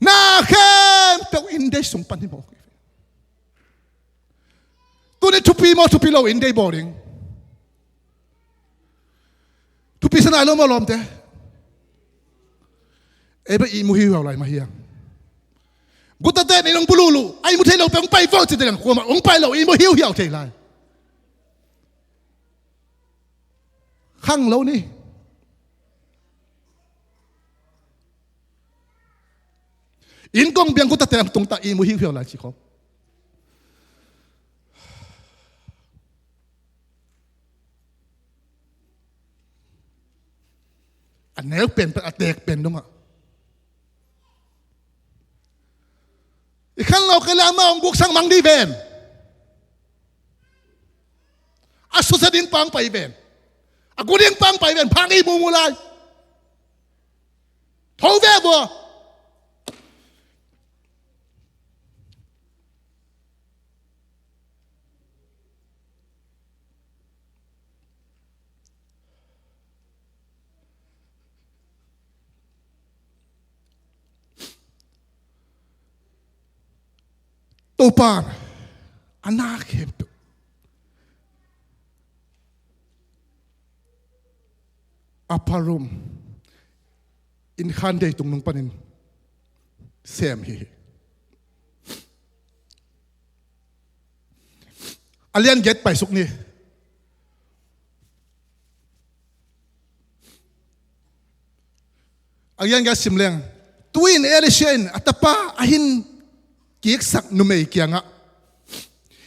Na khempeuh inndei sung pan hi mawk hi. Tuni thupi maw thupi lo inndei bawl ding? Thupi sa nai lo maw lawmte? Ei bek ihmu hiuhiau lai mah hiang. Gutate in hong bululu, a ihmu thei lo peuh hong pai vo ci te liang, kuamah hong pai lo, ihmu hiuhiau thei lai. Khang lo ni. Inn kong biang gutate hong tungta ihmu hiuhiau lai ci khawm. A neu pen pen, a tek pen dongah i khan lo kei le amah hong guksak mang dih ven. A susia ding pang pai ven. A gu ding pang pai ven. Phang i mumu lai. Tho ve vua. Topa in a na khempeuh upper room, innkhan deitung nung panin sem hi. A lian giat paisuk ni. A lian giat sim leng. Tu-in Elisha in a tapa a hin kiksak numei kiangah,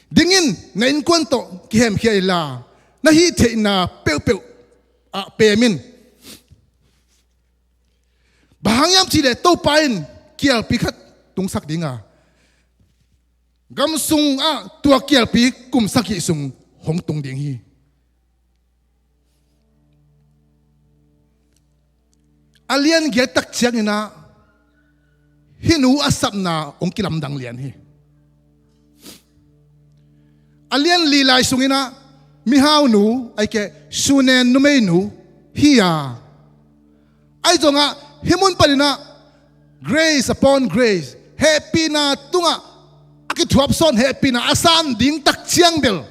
"Ding in, na innkuan tawh kihemkhia inla, na hih theihna peuhpeuh ah pem in. Bang hang hiam cih leh Topa in kialpi khat tungsak ding a, gam sungah tua kialpi kum sagih sung hong tung ding hi. A lian giat tak ciangin ah hih nu a sapna hong kilamdang lian hi. A lian li lai sungin ah mihau nu, ahih keh Shunem numeinu hi a, ahi zongah hih mun panin ah grace upon grace, hehpihna tungah a kithuap sawn, hehpihna a san ding tak ciang bel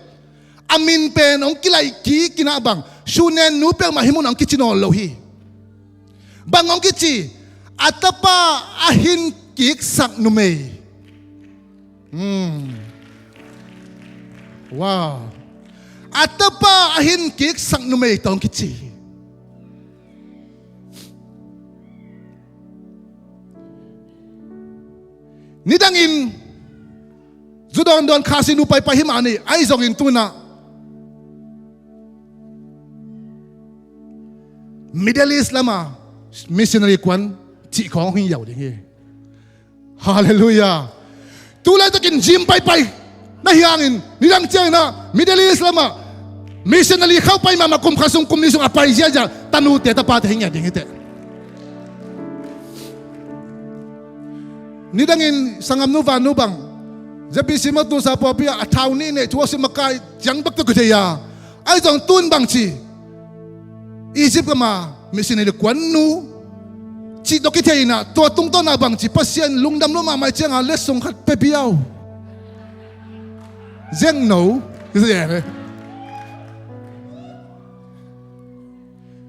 a min pen hong kilaih kik in ah bang, Shunem nu peuhmah hih mun ah hong kici nawn lo hi. Bang hong kici? A tapa a hin kiksak numei. Hmm. Wow. A tapa a hin kiksak numei tawh hong kici hi. Nidangin zu dawndawn, Khasi nu paipai hi mah ni, ahi zongin tu-in ah Middle East lamah missionary kuan cih khawng hong hi ziau ding hi. Halleluiah. Tu laitakin gym paipai na hih hangin nidang ciangin ah Middle East lamah missionary khauh pai mahmah, kum khat sung, kum nih sung a pai ziahziah tanute tapate hi ngiat ding hi teh. Nidangin sanggamnu vannu bang Z B C Matusa pawlpi ah a thau nih neih thu a sim makai ciang bek tawh kithei a, ahi zong tu-in bang ci? Egypt gam a missionary kuan nu cih tawh kithei in ah, tua tungtawn ah bang ci? Pasian lungdam lua mahmah ciang a letsong khat pia biau. Zengno.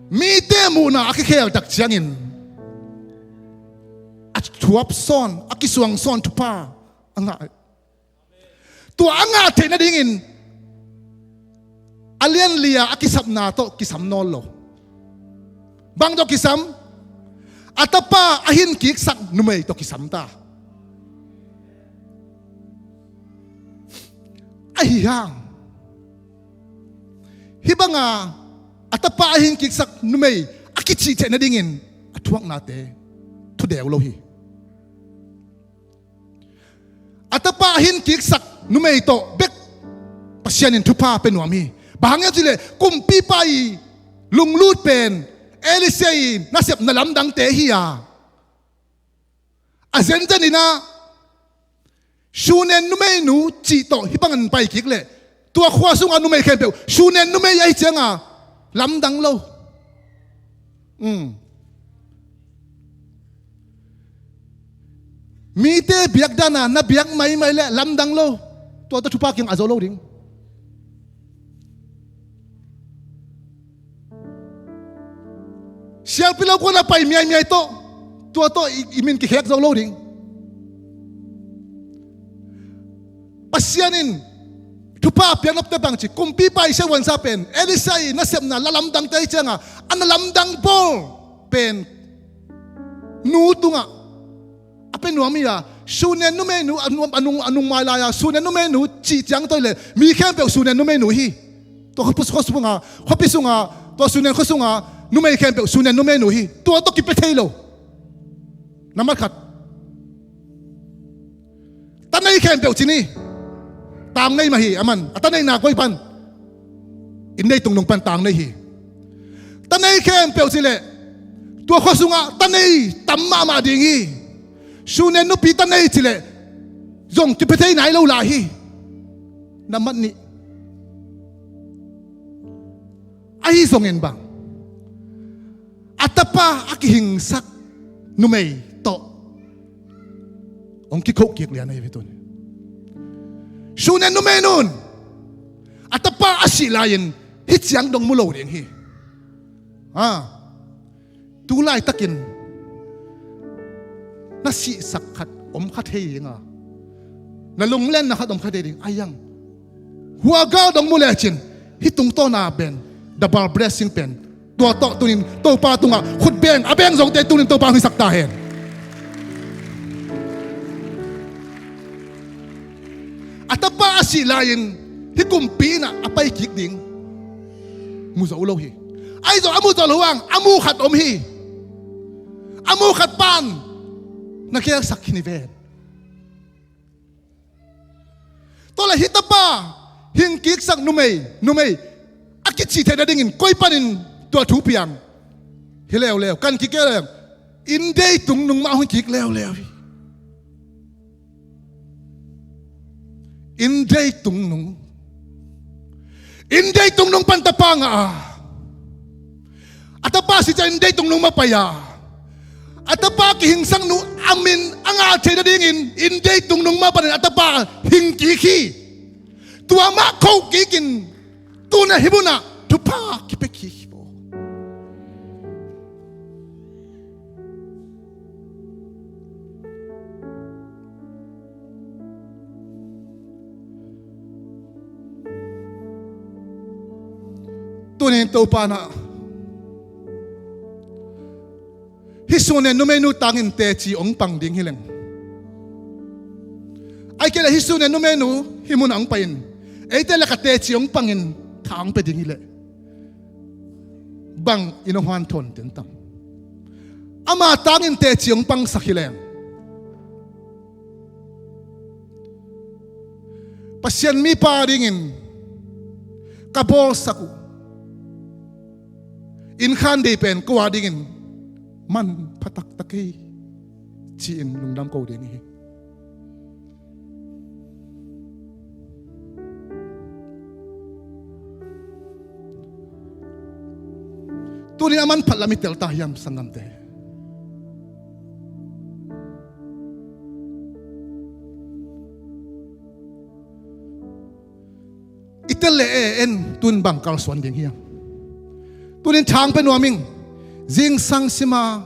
Mite muhna a kikhel tak ciangin a thuap sawn, a kisuang sawn thupha a ngah. Tua a ngah theih nadingin a lian li-a a kisapna tawh kisam nawn lo. Bang tawh kisam? A tapa a hin kiksak numei tawh kisam ta. Ahi hang hih banga a tapa a hin kiksak numei a kicih theih nadingin a thuaknate thudeu lo hi. A tapa a hin kiksak numei tawh bek Pasian in thupha pia nuam hi. Bang hang hiam cih leh kumpipa i lunglut pen Elisha i nasepna lamdangte hi a, a zenzen in ah Shunem numeinu cih tawh hih bangin pai kik leh tua khua sunga numei khempeuh Shunem numei ahi cianga lamdang lo. Um. Mite biakdana na biak maimai leh lamdang lo. Tua tawh thupha kiang a zo lo ding. Sialpi lo kuana pai miaimiai tawh, tua tawh i, i min kikhek zo lo ding. Pasian in thupha a piak nopte bang ci? Kumpipa i siavuansa pen Elisha i nasepna la lamdangte ahi cianga a na lamdang bawl pen nu tungah a pia nuam hi a, Shunem numeinu a nung, a nung, a nung mai lai-a Shunem numeinu cih ciang tawh hileh mi khempeuh Shunem numeinu hi. Tua khuapi, khua sunga, khuapi sunga, tua Shunem khua sunga numei khempeuh Shunem numeinu hi. Tua tawh kipia thei lo. Nambat khat. Ta nei khempeuh ci ni. Tang nei mah hi, aman a ta neihna koi pan? Inn nei tungnung pan tang nei hi. Ta nei khempeuh ci leh tua khua sungah ta nei tam mahmah ding hi. Shunem nupi ta nei ci leh zong kipia thei nai lo lai hi. Nambat nih. Ahi zongin bang, a tapa a kihingsak numei tawh hong kikhoh kik lian ahi ve tuni. Shunem numeinu in a tapa a sih lai-in hih ciang dong mu lo ding hi. Ha. Tu laitakin na sihsak khat om kha thei ding a, na lunglenna khat om kha thei ding a, ahi hang hua gal dong mu lecin hih tungtawna pen double blessing pen tua tawh tunin Topa tungah khut beng a beng zongte tunin Topa hong hisak ta hen. A tapa a sih lai-in hih kumpi in ah a pai kik ding. mu zo lo hi. Ahi zong a mu zo lo hang a mu khat om hi. A mu khat pan na gelsak khin hi ven. Tua leh hih tapa hing kiksak numei, numei a kici theih nadingin koi panin tua thu piang? Hi leuleu, kan kik leuleu. Inn dei tung nung mah hong kik leuleu hi. Inn dei tung nung, inn dei tung nung pan tapa ngah a, a tapa si ciang inn dei tung nung mah pai a, a tapa kihingsak nu a min a ngah theih nadingin inn dei tung nung mah panin a tapa hing kik hi. Tua mah kho kikin tuna hih munah thupha kipia kik hi. Tunin Topa na hih sun in numeinu tangin teci hong pang ding hi leng, ahih kei leh hih sun in numeinu hih munah hong pai-in eite lak ah teci hong pangin tha hong pia ding hi leh bang in hong hanthawn den tam? Ama tangin teci hong pangsak hi leng, Pasian mipa dingin ka bawlsak uh inn khan dei pen ko a dingin manpha taktak hi, ci-in lungdam ko ding hi. Tunin a manphat lam i tel ta hiam, sanggamte? I tel leh e, en tun bang kalsuan ding hiam? Tunin thang pia nuam ing. Zingsang sima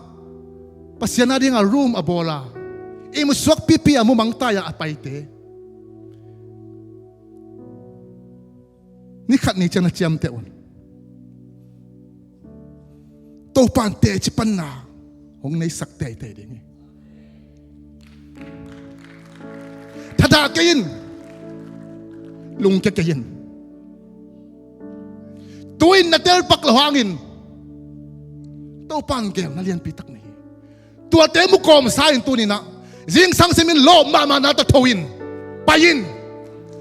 Pasian a dinga room a bawl a, ihmu suak pipi a mumang tai-a a paite, ni khat ni ciang na ciamteh un. Topa in teci panna hong neisak teitei ding hi. Thadah kei in, lungkia kei in. Tu-in na telpak loh hangin Topa in gelna lianpi tak nei hi. Tuate mu kawmsa in tuninah zingsang simin lawp mahmah na ta tho in, pai in.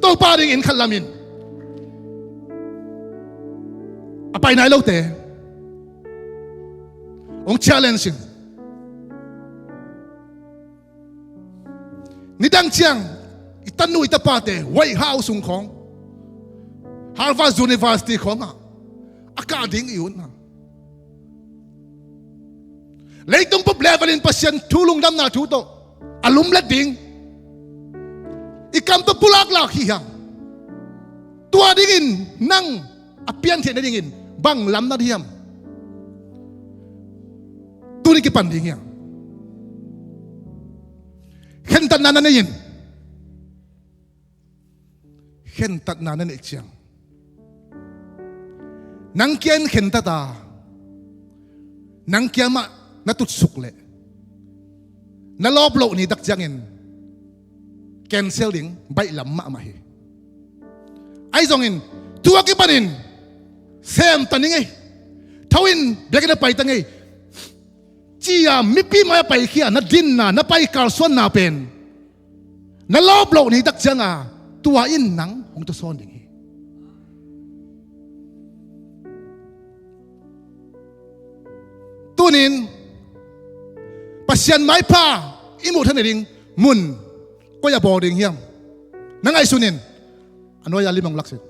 Topa ding inn khat lamin, a pai nai lote hong challenge in. Nidang ciang i tanu i tapate White House sung khawng, Harvard University khawngah a kah ding i utna, leitung bup level in Pasian thu lungdamna thu tawh a lumlet ding, i kam tawh pulaklak hi hiam? Tua dingin nang a piantheih nadingin bang lam na hiam? Tuni kipan ding hiam? Khentatna na nei in, khentatna na neih ciang nang kia in khentat a, nang kia mah na tutsuk leh na lawp loh ni tak ciangin cancel ding baihlam mahmah hi. Ahi zongin tu a kipanin semta ning ei, tho in biakinn a paita ngei, ci-a mipi mai-ah paikhia na dinna, na pai kalsuanna pen na lawp loh ni tak cianga tua in nang hong tawsawn ding hi. Tunin Pasian maipha i muh theih nading mun koi-ah bawl ding hiam? Na ngaihsun in, a nuai-a lim hong laksin.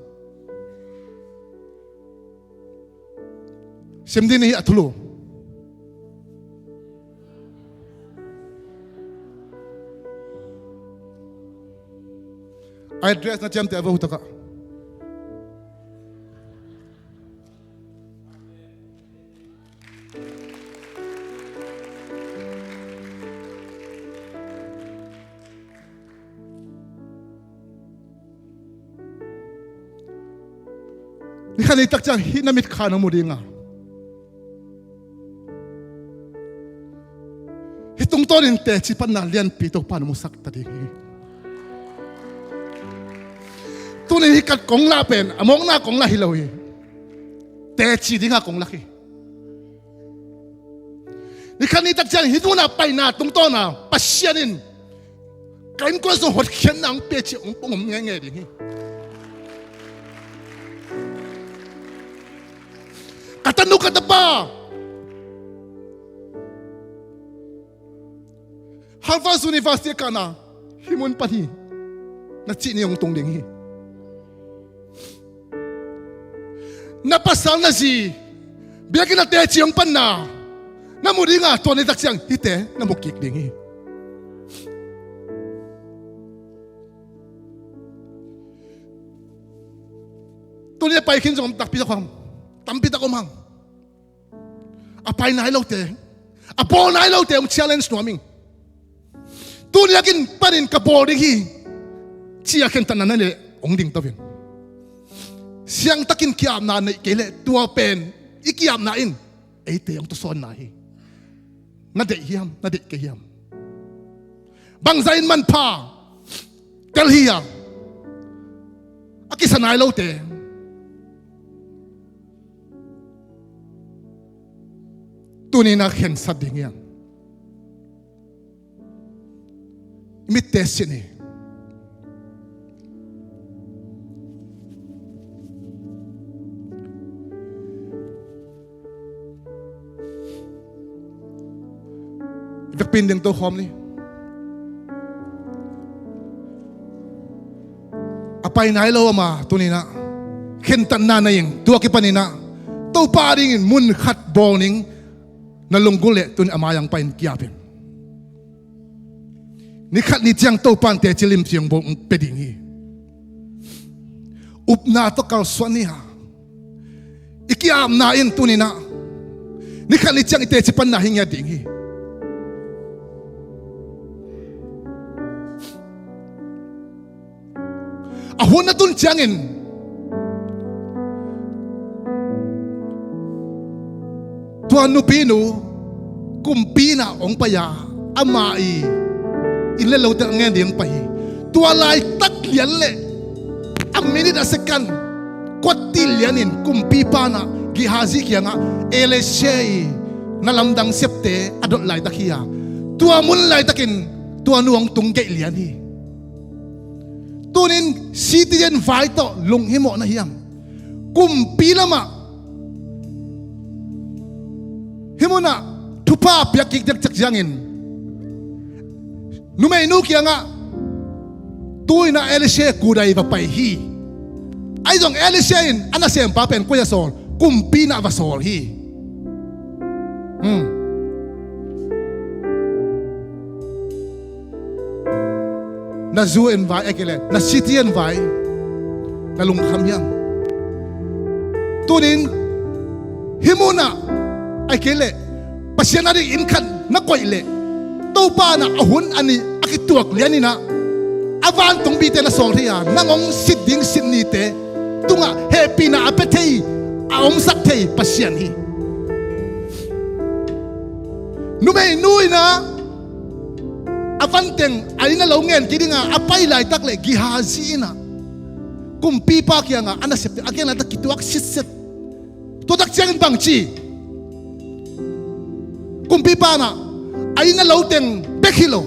Sim ding hi a thulu. Address na ciamteh a vo takah. Ni khat ni tak ciang hih na mitkha na mu dinga, hih tungtawnin teci panna lianpi Topa na musak ta ding hi. Tuni hih kat kong lah pen a mawkna kong lah hi lo hi. teci dinga kong lak hi. Ni khat ni tak ciang hih tunah paina tungtawna Pasian in ka innkuan sung hotkhiatna hong pia cih hong pung om ngeingei ding hi. Ka tanu ka tapa Harvard University a kahna hih mun pan hi na cih ni hong tung ding hi. Na pasal na zi biakinn a teci hong panna na mu dinga tua ni tak ciang hihte na mu kik ding hi. Tuni a pai khin zong tampi tak om hang, tampi tak om hang. A pai nai lote, a bawl nai lote hong challenge nuam ing. Tuni a kin panin ka bawl ding hi ci-a khentatna na neih leh hong ding to in. Siangtakin ki-apna neih kei leh tua pen i ki-apna in eite hong tawsawnna hi. Na deih hiam, na deih kei hiam? Bangzah in manpha tel hi a, a kisa nai lote tuni-in a khensat ding hiam? I mitte sin hi. I vekpi-in ding to khawm ni. A pai nai lo ama tuni-in ah khentatna nei ing. Tua kipanin ah Topa dingin mun khat bawl ning. Na lunggulh leh tuni a mai-ah pai-in ki-ap in. Ni khat ni ciang Topa in teci limci hong bawl hong pia ding hi. Upna tawh kalsuan ni a, i ki-apna in tuni-in ah ni khat ni ciang i teci panna hi ngiat ding hi. A hun a tun ciangin tua nupinu kumpi in ah hong pai a, ama inn le lote a ngen ding hong pai hi. Tua laitak lian leh a minute a second kuat til lianin kumpipa in ah Gehazi kiangah Elisha ii na lamdang septe a dot laitak hi a, tua mun laitakin tua nu hong tung geih lian hi. Tuni-in citizen vai tawh lunghimawh na hiam? Kumpi lamah hih munah thupha piak kik dekcek ciangin numeinu kiangah tu-in ah Elisha kudai va pai hi. Ahi zong Elisha in a nasempa pen koi-ah sawl? Kumpi in ah va sawl hi. Hmm. Na zu in vai, ahih kei leh na city in vai, na lungkham hiam? Tuni-in hih munah ahih kei leh Pasian a ding inn khat na koih leh Topa in ah a hun a nih a kituak lianin ah a vantungmite na sawl thei a, nang hong sit ding sit nite tungah hehpihna a pia thei, a omsak thei Pasian hi. Numeinu in ah a vanteng a inn a lo ngen kik ding a, a pai laitak leh Gehazi in ah kumpipa kiangah a nasepte a gen laitak kituak sitset. Tua tak ciangin bang ci? Kumpipa in ah a inn a lo teng bek hi lo,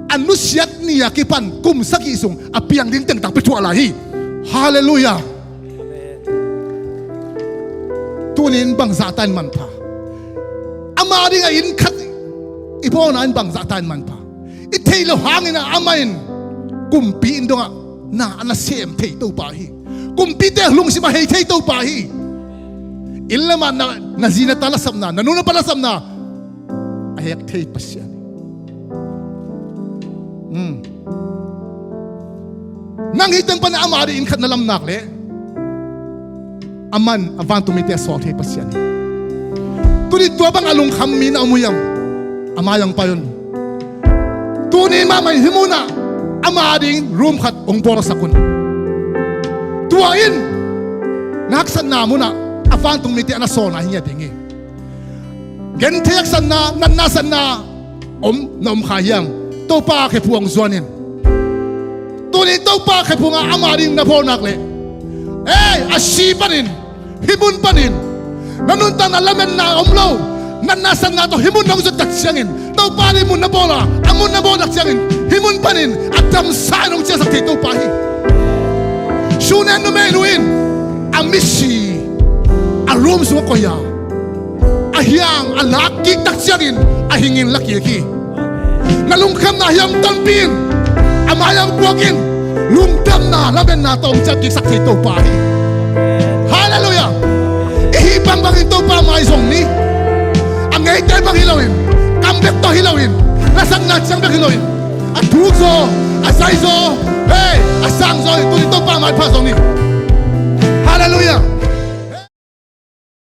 a nusiat ni a kipan kum sagih sung a piang ding teng tak pia thuah lai hi. Halleluiah. Tuni-in bangzah ta in manpha? Ama ding a inn khat i bawlna in bangzah ta in manpha? I theih loh hangin ah amah in kumpi inn dongah na a nasem thei Topa hi. Kumpite lungsim a hei thei Topa hi. Inn lamah na, na zi na ta lasapna, na nu na pa lasapna a hek thei Pasian hi. Hmm. Nang hih teng pan ama ding inn khat na lam nak leh amah in a vantungmite a sawl thei Pasian hi. Tuni tua bang a lungkham mi na om uh hiam? A mai-ah pai un. Tuni mahmah in hih munah ama ding room khat hong bawlsak un. Tua in na haksatna munah a vantungmite a na sawlna hi ngiat ding hi. Genthei haksatna, natna satna om na om kha hiam? Topa khephung hong zuan in. Tuni Topa khephungah ama ding na bawl nak leh, ei, a si panin Hih mun panin na nuntakna lametna om lo. Natna satna tawh hih mun nong zut tak ciangin Topa in hih mun na bawl a, a mun na bawl tak ciangin hih mun panin a damsa in hong ciahsak thei Topa hi. Shunem numeinu in a misi a room sungah koih a, a hiang a lak kik tak ciangin a hingin la kik hi. Na lungkhamna hiam tonpih in, a mai-ah puak in. Lungdamna lametna tawh hong ciah kiksak thei Topa hi. Halleluiah. I hih bangbangin Topa mai zong ni. A ngeite bang hi loin, kam bek tawh hi loin, lasakna ciang bek hi loin, a thuk zaw, a zai zaw, hei, a sang zaw hi. Tuni Topa mai pha zong ni. Halleluiah.